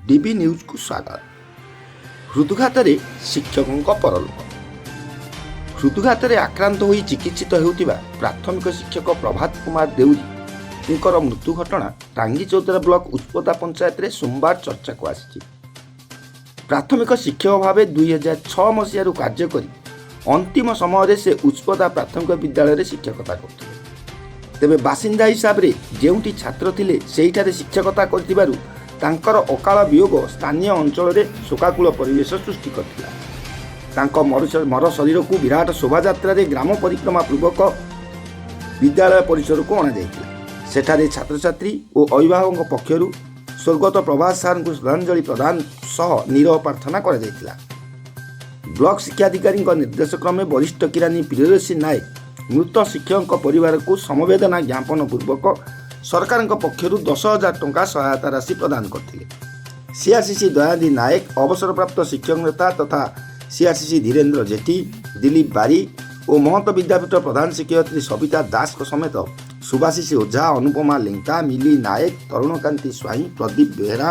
ଡିବି ନ୍ୟୁଜ୍କୁ ସ୍ୱାଗତ। ହୃଦଘାତରେ ଶିକ୍ଷକଙ୍କ ପରଲୋକ। ହୃଦଘାତରେ ଆକ୍ରାନ୍ତ ହୋଇ ଚିକିତ୍ସିତ ହେଉଥିବା ପ୍ରାଥମିକ ଶିକ୍ଷକ ପ୍ରଭାତ କୁମାର ଦେଉରୀଙ୍କର ମୃତ୍ୟୁ ଘଟଣା ଟାଙ୍ଗିଚୌଦ୍ୱାର ବ୍ଲକ ଉତ୍ପଦା ପଞ୍ଚାୟତରେ ସୋମବାର ଚର୍ଚ୍ଚାକୁ ଆସିଛି। ପ୍ରାଥମିକ ଶିକ୍ଷକ ଭାବେ 2006 ମସିହାରୁ କାର୍ଯ୍ୟ କରି ଅନ୍ତିମ ସମୟରେ ସେ ଉତ୍ପଦା ପ୍ରାଥମିକ ବିଦ୍ୟାଳୟରେ ଶିକ୍ଷକତା କରୁଥିଲେ। ତେବେ ବାସିନ୍ଦା ହିସାବରେ ଯେଉଁଠି ଛାତ୍ର ଥିଲେ, ସେଇଠାରେ ଶିକ୍ଷକତା କରିଥିବାରୁ ତାଙ୍କର ଅକାଳ ବିୟୋଗ ସ୍ଥାନୀୟ ଅଞ୍ଚଳରେ ଶୋକାକୁଳ ପରିବେଶ ସୃଷ୍ଟି କରିଥିଲା। ତାଙ୍କ ମର ଶରୀରକୁ ବିରାଟ ଶୋଭାଯାତ୍ରାରେ ଗ୍ରାମ ପରିକ୍ରମା ପୂର୍ବକ ବିଦ୍ୟାଳୟ ପରିସରକୁ ଅଣାଯାଇଥିଲା। ସେଠାରେ ଛାତ୍ରଛାତ୍ରୀ ଓ ଅଭିଭାବକଙ୍କ ପକ୍ଷରୁ ସ୍ୱର୍ଗତ ପ୍ରଭାତ ସାର୍ଙ୍କୁ ଶ୍ରଦ୍ଧାଞ୍ଜଳି ପ୍ରଦାନ ସହ ନୀରବ ପ୍ରାର୍ଥନା କରାଯାଇଥିଲା। ବ୍ଲକ ଶିକ୍ଷାଧିକାରୀଙ୍କ ନିର୍ଦ୍ଦେଶକ୍ରମେ ବରିଷ୍ଠ କିରାନୀ ପ୍ରିୟଦର୍ଶୀ ନାୟକ ମୃତ ଶିକ୍ଷକଙ୍କ ପରିବାରକୁ ସମବେଦନା ଜ୍ଞାପନ ପୂର୍ବକ ସରକାରଙ୍କ ପକ୍ଷରୁ 10,000 ଟଙ୍କା ସହାୟତା ରାଶି ପ୍ରଦାନ କରିଥିଲେ। ସିଆର୍ସିସି ଦୟାନିଧି ନାୟକ, ଅବସରପ୍ରାପ୍ତ ଶିକ୍ଷକ ନେତା ତଥା ସିଆର୍ସିସି ଧୀରେନ୍ଦ୍ର ଜେଠୀ, ଦିଲ୍ଲୀପ ବାରିକ ଓ ମହନ୍ତ ବିଦ୍ୟାପୀଠ ପ୍ରଧାନ ଶିକ୍ଷୟିତ୍ରୀ ସବିତା ଦାସଙ୍କ ସମେତ ସୁଭାଶିଷ ଓଝା, ଅନୁପମା ଲେଙ୍କା, ମିଲି ନାୟକ, ତରୁଣକାନ୍ତି ସ୍ୱାଇଁ, ପ୍ରଦୀପ ବେହେରା,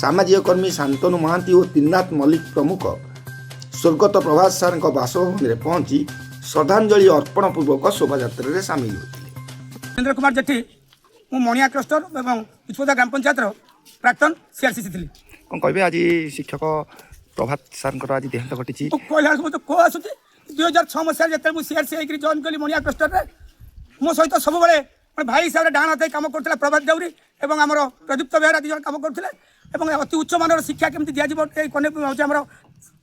ସାମାଜିକ କର୍ମୀ ଶାନ୍ତନୁ ମହାନ୍ତି ଓ ତ୍ରିନାଥ ମଲ୍ଲିକ ପ୍ରମୁଖ ସ୍ୱର୍ଗତ ପ୍ରଭାତ ସାର୍ଙ୍କ ବାସଭବନରେ ପହଞ୍ଚି ଶ୍ରଦ୍ଧାଞ୍ଜଳି ଅର୍ପଣ ପୂର୍ବକ ଶୋଭାଯାତ୍ରାରେ ସାମିଲ ହୋଇଥିଲେ। ଚନ୍ଦ୍ର କୁମାର ଜେଠୀ। ମୁଁ ମଣିଆ କ୍ଲଷ୍ଟର ଏବଂ ଉଚ୍ଚପଦା ଗ୍ରାମ ପଞ୍ଚାୟତର ପ୍ରାକ୍ତନ ସିଆର୍ସିସି ଥିଲି। କ'ଣ କହିବେ, ଆଜି ଶିକ୍ଷକ ପ୍ରଭାତ ସାର୍ଙ୍କର ଆଜି ଦେହାନ୍ତ ଘଟିଛି? ମୁଁ କହିଲା ବେଳକୁ ମୋତେ କୋହ ଆସୁଛି। 2006 ମସିହାରେ ଯେତେବେଳେ ମୁଁ ସିଆର୍ସି ହେଇକରି ଜଏନ୍ କଲି ମଣିଆ କ୍ଲଷ୍ଟରରେ, ମୋ ସହିତ ସବୁବେଳେ ମାନେ ଭାଇ ହିସାବରେ ଡାହାଣ ହାତ ହେଇ କାମ କରୁଥିଲା ପ୍ରଭାତ ଦେଉରୀ ଏବଂ ଆମର ପ୍ରଦୀପ୍ତ ବେହେରା, ଦୁଇ ଜଣ କାମ କରୁଥିଲେ। ଏବଂ ଅତି ଉଚ୍ଚମାନର ଶିକ୍ଷା କେମିତି ଦିଆଯିବ, ଏଇ କନ୍ୟା ହେଉଛି ଆମର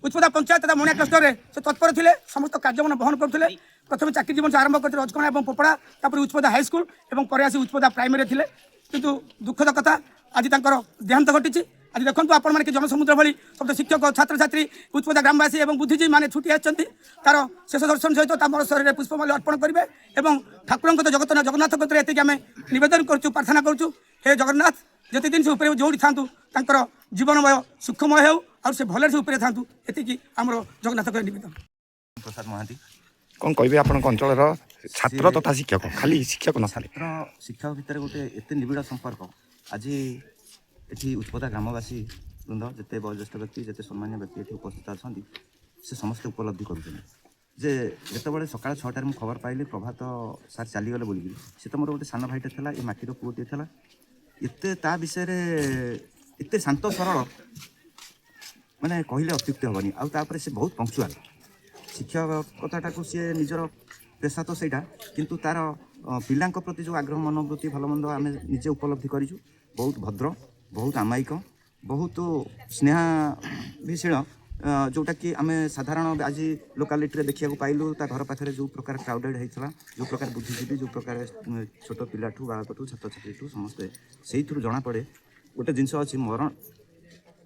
ଉଚ୍ଚପଦା ପଞ୍ଚାୟତ ତଥା ମଣିଆ କ୍ଲଷ୍ଟରରେ ସେ ତତ୍ପର ଥିଲେ, ସମସ୍ତ କାର୍ଯ୍ୟମାନ ବହନ କରୁଥିଲେ। ପ୍ରଥମେ ଚାକିରି ଜୀବନ ସେ ଆରମ୍ଭ କରିଥିଲେ ରଜକଣା ଏବଂ ପୋପଡ଼ା, ତାପରେ ଉଚ୍ଚପଦା ହାଇସ୍କୁଲ ଏବଂ ପରେ ଆସି ଉଚ୍ଚପଦା ପ୍ରାଇମେରୀରେ ଥିଲେ। କିନ୍ତୁ ଦୁଃଖଦ କଥା, ଆଜି ତାଙ୍କର ଦେହାନ୍ତ ଘଟିଛି। ଆଜି ଦେଖନ୍ତୁ ଆପଣମାନେ କି ଜନସମୁଦ୍ର ଭଳି ସବୁ ଶିକ୍ଷକ, ଛାତ୍ରଛାତ୍ରୀ, ଉତ୍ପଦା ଗ୍ରାମବାସୀ ଏବଂ ବୁଦ୍ଧିଜୀବୀ ମାନେ ଛୁଟି ଆସିଛନ୍ତି। ତାର ଶେଷ ଦର୍ଶନ ସହିତ ତା ମର ଶରୀରରେ ପୁଷ୍ପମାଲ୍ୟ ଅର୍ପଣ କରିବେ ଏବଂ ଠାକୁରଙ୍କ ତ ଜଗତ ଜଗନ୍ନାଥଙ୍କ କତିରେ ଏତିକି ଆମେ ନିବେଦନ କରୁଛୁ, ପ୍ରାର୍ଥନା କରୁଛୁ, ହେ ଜଗନ୍ନାଥ, ଯେତେ ଦିନ ସେ ଉପରେ ଯୋଉଠି ଥାନ୍ତୁ, ତାଙ୍କର ଜୀବନମୟ ସୁଖମୟ ହେଉ ଆଉ ସେ ଭଲରେ ସେ ଉପରେ ଥାନ୍ତୁ, ଏତିକି ଆମର ଜଗନ୍ନାଥଙ୍କ ନିବେଦନ। ପ୍ରସାଦ ମହାନ୍ତି। କ'ଣ କହିବେ, ଆପଣଙ୍କ ଅଞ୍ଚଳର ଛାତ୍ର ତଥା ଶିକ୍ଷକ, ଖାଲି ଶିକ୍ଷକ ନଥିଲେ? ଛାତ୍ର ଶିକ୍ଷକ ଭିତରେ ଗୋଟେ ଏତେ ନିବିଡ଼ ସମ୍ପର୍କ, ଆଜି ଏଠି ଉତ୍ପଦା ଗ୍ରାମବାସୀ ବୃନ୍ଦ, ଯେତେ ବୟୋଜ୍ୟେଷ୍ଠ ବ୍ୟକ୍ତି, ଯେତେ ସମ୍ମାନୀୟ ବ୍ୟକ୍ତି ଏଠି ଉପସ୍ଥିତ ଅଛନ୍ତି, ସେ ସମସ୍ତେ ଉପଲବ୍ଧି କରୁଛନ୍ତି ଯେ ଯେତେବେଳେ ସକାଳ 6ଟାରେ ମୁଁ ଖବର ପାଇଲି ପ୍ରଭାତ ସାର୍ ଚାଲିଗଲେ ବୋଲିକିରି, ସେ ତ ମୋର ଗୋଟେ ସାନ ଭାଇଟେ ଥିଲା, ଏ ମାଟିର ପୁଅଟିଏ ଥିଲା। ଏତେ ତା ବିଷୟରେ ଏତେ ଶାନ୍ତ ସରଳ, ମାନେ କହିଲେ ଅତ୍ୟୁକ୍ତି ହେବନି। ଆଉ ତାପରେ ସେ ବହୁତ ପଙ୍କ୍ଚୁଆଲ। ଶିକ୍ଷକତାଟାକୁ ସିଏ ନିଜର ପେସା ତ ସେଇଟା, କିନ୍ତୁ ତାର ପିଲାଙ୍କ ପ୍ରତି ଯେଉଁ ଆଗ୍ରହ, ମନୋବୃତ୍ତି, ଭଲମନ୍ଦ ଆମେ ନିଜେ ଉପଲବ୍ଧି କରିଛୁ। ବହୁତ ଭଦ୍ର, ବହୁତ ଅମାୟିକ, ବହୁତ ସ୍ନେହାଭିଶୀଳ, ଯେଉଁଟାକି ଆମେ ସାଧାରଣ ଆଜି ଲୋକାଲିଟିରେ ଦେଖିବାକୁ ପାଇଲୁ। ତା ଘର ପାଖରେ ଯେଉଁ ପ୍ରକାର କ୍ରାଉଡେଡ଼ ହେଇଥିଲା, ଯେଉଁ ପ୍ରକାର ବୁଦ୍ଧିଜୀବୀ, ଯେଉଁ ପ୍ରକାର ଛୋଟ ପିଲାଠୁ, ବାଳକଠୁ, ଛାତ୍ରଛାତ୍ରୀଠୁ ସମସ୍ତେ, ସେଇଥିରୁ ଜଣାପଡ଼େ ଗୋଟେ ଜିନିଷ ଅଛି, ମରଣ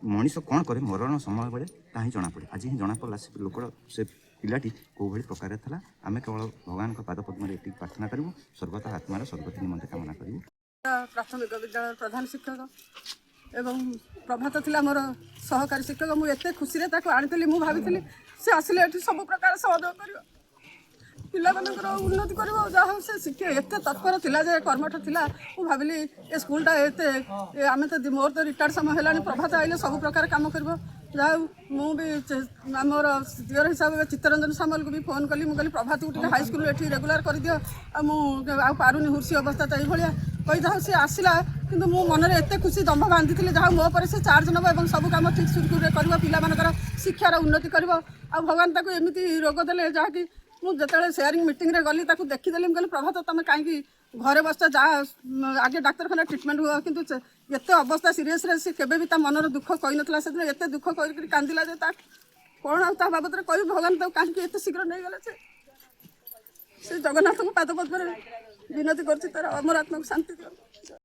ମଣିଷ କ'ଣ କରେ, ମରଣ ସମୟ ବେଳେ ତାହା ହିଁ ଜଣାପଡ଼େ। ଆଜି ହିଁ ଜଣାପଡ଼ିଲା ସେ ଲୋକ, ସେ ପିଲାଟି କେଉଁ ଭଳି ପ୍ରକାରରେ ଥିଲା। ଆମେ କେବଳ ଭଗବାନଙ୍କ ପାଦ ପଦ୍ମରେ ଏତିକି ପ୍ରାର୍ଥନା କରିବୁ, ସ୍ୱର୍ଗତ ଆତ୍ମାର ସଦ୍ଗତି ନିମନ୍ତେ କାମନା କରିବୁ। ପ୍ରାଥମିକ ବିଦ୍ୟାଳୟର ପ୍ରଧାନ ଶିକ୍ଷକ ଏବଂ ପ୍ରଭାତ ଥିଲା ମୋର ସହକାରୀ ଶିକ୍ଷକ। ମୁଁ ଏତେ ଖୁସିରେ ତାକୁ ଆଣିଥିଲି। ମୁଁ ଭାବିଥିଲି ସେ ଆସିଲେ ଏଠି ସବୁ ପ୍ରକାର ସହଯୋଗ କରିବ, ପିଲାମାନଙ୍କର ଉନ୍ନତି କରିବ। ଯାହା ହଉ, ସେ ଶିକ୍ଷା ଏତେ ତତ୍ପର ଥିଲା ଯେ କର୍ମଠ ଥିଲା। ମୁଁ ଭାବିଲି ଏ ସ୍କୁଲଟା ଏତେ ଆମେ ତ ମୋର ତ ରିଟାୟାର୍ଡ ସମୟ ହେଲାଣି, ପ୍ରଭାତ ଆଇଲେ ସବୁ ପ୍ରକାର କାମ କରିବ। ଯାହା ହଉ, ମୁଁ ବି ଆମର ଦିଅର ହିସାବରେ ଚିତ୍ତରଞ୍ଜନ ସାମଲକୁ ବି ଫୋନ୍ କଲି। ମୁଁ କହିଲି, ପ୍ରଭାତକୁ ଟିକେ ହାଇସ୍କୁଲ ଏଠି ରେଗୁଲାର କରିଦିଅ, ଆଉ ମୁଁ ଆଉ ପାରୁନି, ହୁର୍ସି ଅବସ୍ଥା ତ ଏଇଭଳିଆ କହି। ଯାହା ହଉ, ସେ ଆସିଲା। କିନ୍ତୁ ମୁଁ ମନରେ ଏତେ ଖୁସି ଦମ୍ଭ ବାନ୍ଧିଥିଲି, ଯାହା ହଉ, ମୋ ପରେ ସେ ଚାର୍ଜ ନେବ ଏବଂ ସବୁ କାମ ଠିକ୍ ସୁରୁଖୁରୁରେ କରିବ, ପିଲାମାନଙ୍କର ଶିକ୍ଷାର ଉନ୍ନତି କରିବ। ଆଉ ଭଗବାନ ତାକୁ ଏମିତି ରୋଗ ଦେଲେ, ଯାହାକି ମୁଁ ଯେତେବେଳେ ସେୟାରିଂ ମିଟିଂରେ ଗଲି, ତାକୁ ଦେଖିଦେଲି। ମୁଁ କହିଲି, ପ୍ରଭାତ, ତମେ କାହିଁକି ଘରେ ବସିଛ? ଯା ଆଗେ ଡାକ୍ତରଖାନା ଟ୍ରିଟମେଣ୍ଟ ହୁଅ। କିନ୍ତୁ ସେ ଏତେ ଅବସ୍ଥା ସିରିୟସରେ ସେ କେବେ ବି ତା ମନର ଦୁଃଖ କହିନଥିଲା। ସେଦିନ ଏତେ ଦୁଃଖ କରିକି କାନ୍ଦିଲା ଯେ ତା କ'ଣ ଆଉ ତା ବାବଦରେ କହିବି? ଭଗବାନ ତାକୁ କାହିଁକି ଏତେ ଶୀଘ୍ର ନେଇଗଲେ, ସେ ସେ ଜଗନ୍ନାଥଙ୍କ ପାଦ ପଦ୍ମରେ ବିନତି କରୁଛି, ତାର ଅମର ଆତ୍ମାକୁ ଶାନ୍ତି ଦିଅନ୍ତୁ।